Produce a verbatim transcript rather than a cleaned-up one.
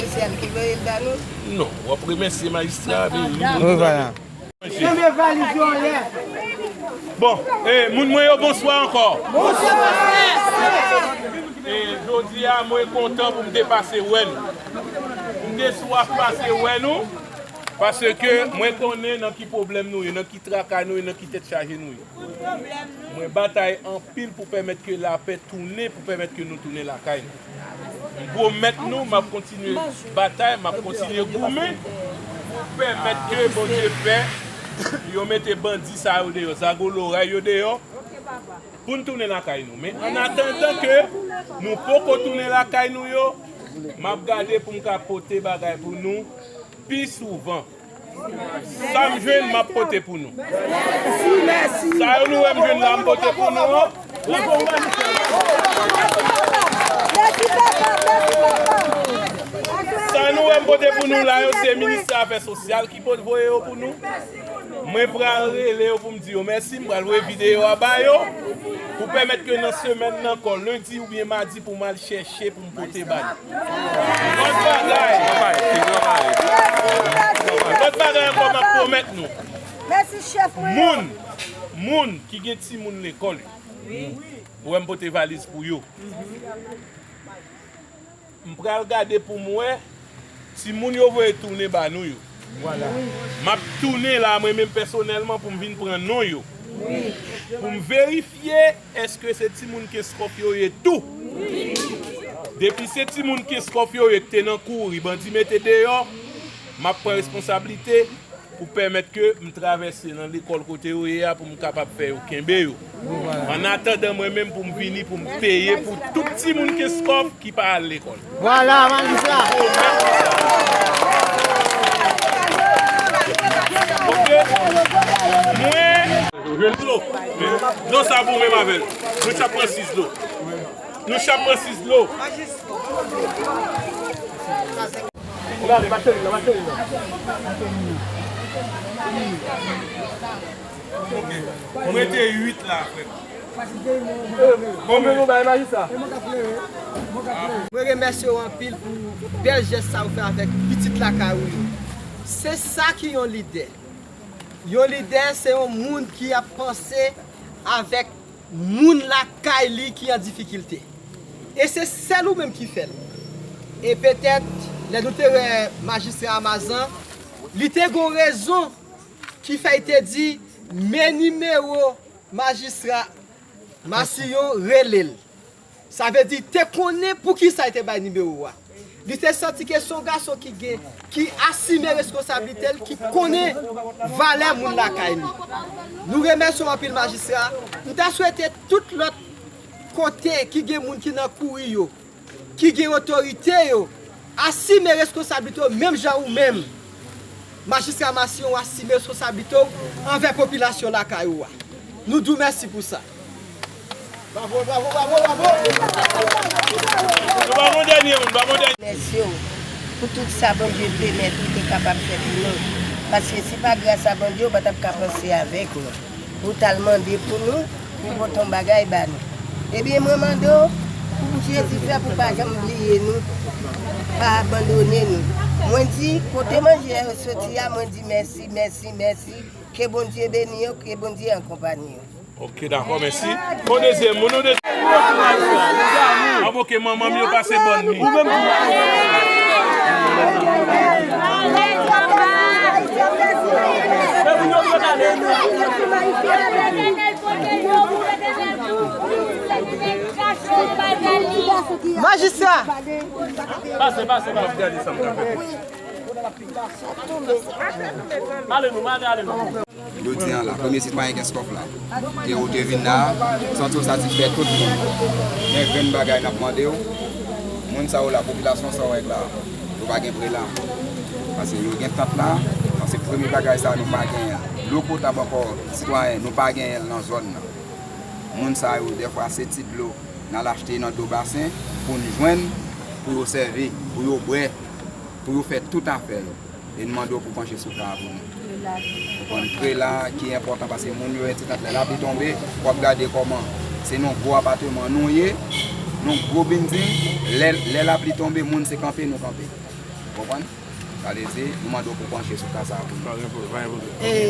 Sosyal ki voye l ba nou? Non, w ap remèsye majistra, men li, li, wi, vwala. Bon, eh, moun mwen yo, bonswa ankò. Bonswa. Eh, jodi a, mwen kontan pou m te pase wè nou. M te swaf pase wè nou, paske mwen konnen nan ki pwoblèm nou ye, nan ki traka nou ye, nan ki tèt chaje nou ye. Mwen batay anpil pou pèmèt ke lapè tounen, pou pèmèt ke nou tounen lakay nou. M pwomèt nou, m ap kontinye batay, m ap kontinye goumen pou pèmèt ke Bondye fè yo mete bandi sa yo deyò, zago loray yo deyò, pou n tounen lakay nou. Men annatandan ke nou poko tounen lakay nou yo, m ap gade pou m ka pote bagay pou nou pi souvan. Sa m jwenn, m ap pote pou nou. Sa yo nou wè m jwenn la, m pote pou nou an. Sa nou wè m pote pou nou la yo, se ministè afè sosyal ki pot voye yo pou nou. Mwen pral rele yo pou m di yo mèsi, m pral voye videyo a ba yo, pou pèmèt ke nan semèn nan ankò, lendi oubyen madi, pou m al chèche pou m pote ba nou. Lòt bagay, lòt bagay ankò, m ap pwomèt nou. Mèsi, chèf mwen. Moun, moun ki gen timoun lekòl yo, ou wè m pote valiz pou yo. M pral gade pou m wè timoun yo voye tounen ba nou yo. M ap tounen la, mwen menm pèsonèlman, pou m vin pran non yo. Pou m verifye èske se timoun Kenskòf yo ye tou. Depi se timoun Kenskòf yo ye ki te nan kouri, bandi mete deyò, m ap pran responsablite pou pèmèt ke m travèse nan lekòl kote yo ye a pou m kapab fè yo kenbe yo. Annatandan mwen menm pou m vini pou m peye pou tout timoun Kenskòf ki pa al lekòl. Vwala, majistra. Ok. Mwen, dlo. Dlo sa pou menm avè l. Nou t ap pran sis dlo. Nou t ap pran sis dlo. Mwen te uit la, frè m. Konbyen nou bay majistra? Mwen remèsye w anpil pou bèl jès sa ou fè avèk pitit lakay ou yo. Se sa ki yon lidè. Yon lidè, se yon moun ki ap panse avèk moun lakay li ki an difikilte. E se sèl ou menm ki fè l. E petèt, lè nou te wè majistra a Mazan, li te gon rezon ki fè l te di, men nimewo majistra Masiyon, rele l. Sa vle di, te konnen poukisa l te bay nimewo a. Li te santi ke se yon gason ki gen, ki asime reskonsablite l, ki konnen valè moun lakay li. Nou remèsye w anpil, majistra. M ta swete tout lòt kote ki gen moun ki nan kouri yo, ki gen otorite yo, asime reskonsablite yo menm jan ou menm. Majistra Masiyon, w asime reskonsablite w anvè popilasyon lakay ou a. Nou di w mèsi pou sa. Bravo, bravo, bravo, bravo. Nou pa gon dènye moun, pa gon dènye. Mèsi w pou tout sa Bondye pèmèt ou te kapab fè pou nou. Paske si pa gras a Bondye, ou pa t ap ka panse avèk nou. Ou t al mande pou nou, pou pote yon bagay ba nou. Ebyen, mwen mande w, pou Jezi fè pou pa janm bliye nou, pa abandone nou. Mwen di, kote manje a yo soti a, mwen di mèsi, mèsi, mèsi. Ke Bondye beni yo, ke Bondye akonpanye yo. Ok, dakò, mèsi. Bon, dezyèm moun, nou dezyèm. An, ok, manman m yo pase bòn mi. Majistra! Pase, pase, pase. Ale nou, ale nou. Jodi a la, premye sitwayen Kenskòf la, ke ou te vin la, santi w satisfè tout moun. Men grenn bagay n ap mande w, moun sa yo la, popilasyon sa yo wè la, yo pa gen prelan. Paske yo gen tant la, paske premye bagay sa nou pa genyen. Dlo potab ankò, sitwayen, nou pa genyen l nan zòn nan. Moun sa yo, dèfwa se ti dlo n al achte nan do basen pou n jwenn, pou yo sèvi, pou yo bwè, pou yo fè tout afè yo. E n mande w pou panche sou ka a pou nou. Ou konn prela ki enpòtan paske moun yo entetan lè lapli tonbe, w ap gade kòman se nan gwo apateman nou ye, nan gwo bilding, lè, lè lapli tonbe, moun se kanpe nou kanpe. Konprann? Sa vle di, nou mande w pou panche sou ka sa a pou nou. Pa gen pwoblèm, pa gen pwoblèm.